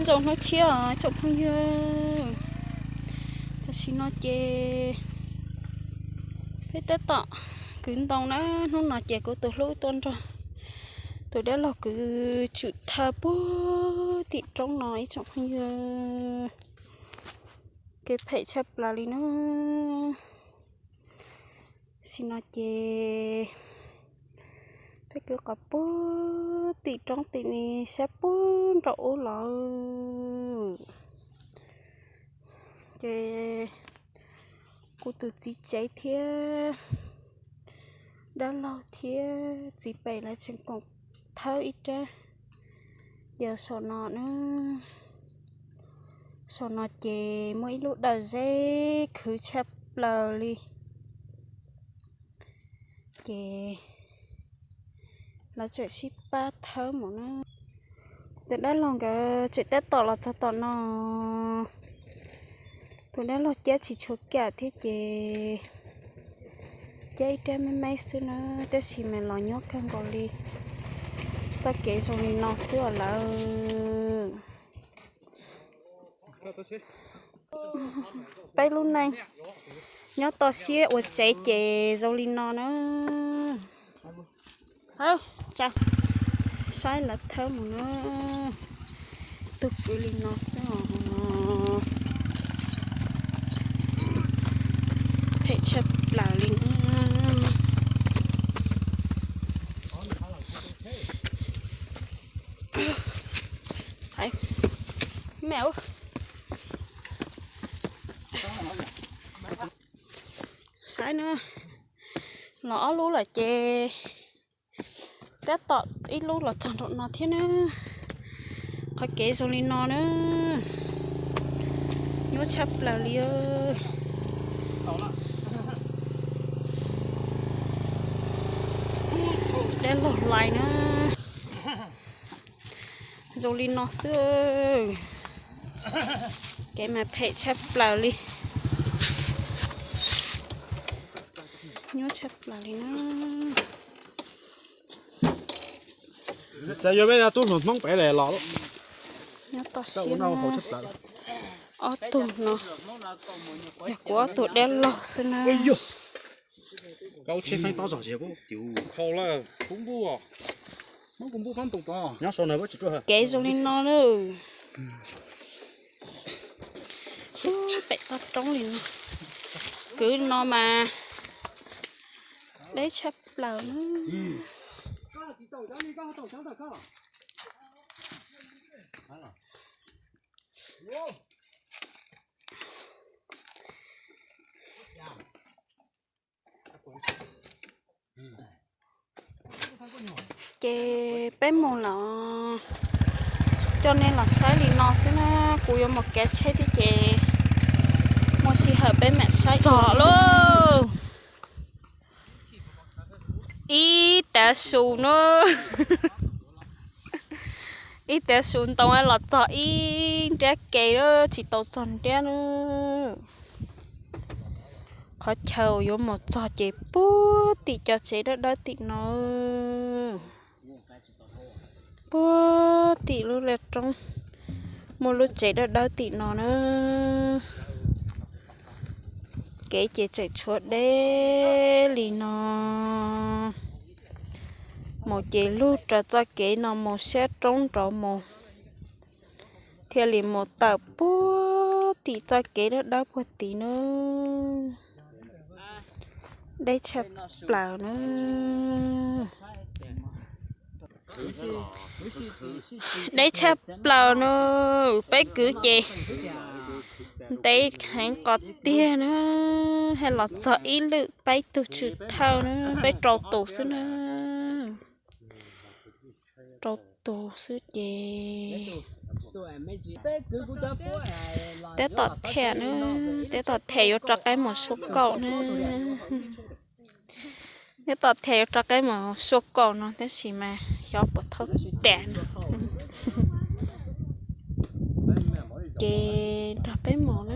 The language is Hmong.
Zoo hnub tshiab os tsoom phooj ywg. Tam sim no ces peb tab tom kwv ntoo na, hnub no ces kuv tus hlub tuaj nrog tus dab laug kwv tswm thawj puag tim roob no ib tsoom phooj ywg. Kev phem tshaj plaws li na. Tam sim no ces peb kwv qhov puag tim roob tim ni sab puag nraum ub lawm. Ces kuv tus txiv tsev thiab dab laug thiab txiv pem lawv tseem koom thawb ib rab. Ces saum no na, saum no ces muaj ib lub dawm zeb khwv tshaj plaws li. Ces lawv tseem sib pab thawb mus na. Tus dab laug nkawd tseem tab tom los txog tom no. Tus dab laug cab tsis tshua kam thiab ces cab ib rab me me xwb na, tab sis mas los nyuaj kawg nkaus li. Txoj kev zoo li no xwb os lawm. Peb lub neej nyob toj siab ua tsev ces zoo li no na. Saib lawv thawb mus na, tug kwv li no xwb os. Phem tshaj plaws li. Saib, me ua, saib na, los ob lub lawm ces tab tom ib lub los txog nraum no thiab na. Qhov kev zoo li no na, nyuaj tshaj plaws li. Dab laug lais na, zoo li no xwb. Kev mas phem tshaj plaws li, nyuaj tshaj plaws li na. Xav yuav peb tub hluas Hmoob pem los los. Nyob toj siab, ob tug no yog kuv ob tug dab laug xwb na. Kau tsheb feeb tob zog ces kuv tus khau lawm, kub npuj, Hmoob kuv npuj pob ntoos tod nyob sau na. Kev zoo li no na. Pem toj roob li no, kwv no mas deb tshaj plaws na. Ces peb mus los coj nej los saib li no xwb na. Kuv yuav mus kav tsheb thiab ces muaj sij hawm peb mam saib txog lauj. Ib tav su na, ib tav su ntoo los txog ib nrab ke, tsis tau txog nrab na. Qhov chaw yuav mus txog ces puag tim cov tsev dawb dawb tim no, puag tim lub laj roob muaj lub tsev dawb dawb tim no na. Kev ces tseem tshuav deb li no, mus ces lug raws txoj kev no mus sab roob nrov mus, thiaj li mus tawm puag tim txoj kev dawb dawb puag tid na. Deb tshaj plaws na. Deb tshaj plaws na. Peb kwv ces ntev heev qos tiag na, haj los txog ib lwm peb tug tswm thawj na, peb rau tus xwb na. Rau tus xwb ces tab tom thiaj na, tab tom thiaj yuav rov qab mus suab kaum na. Tab tom thiaj yuav rov qab mus suab kaum no tab sis mas xyov puas thauj tas no. Ces nrog peb mus.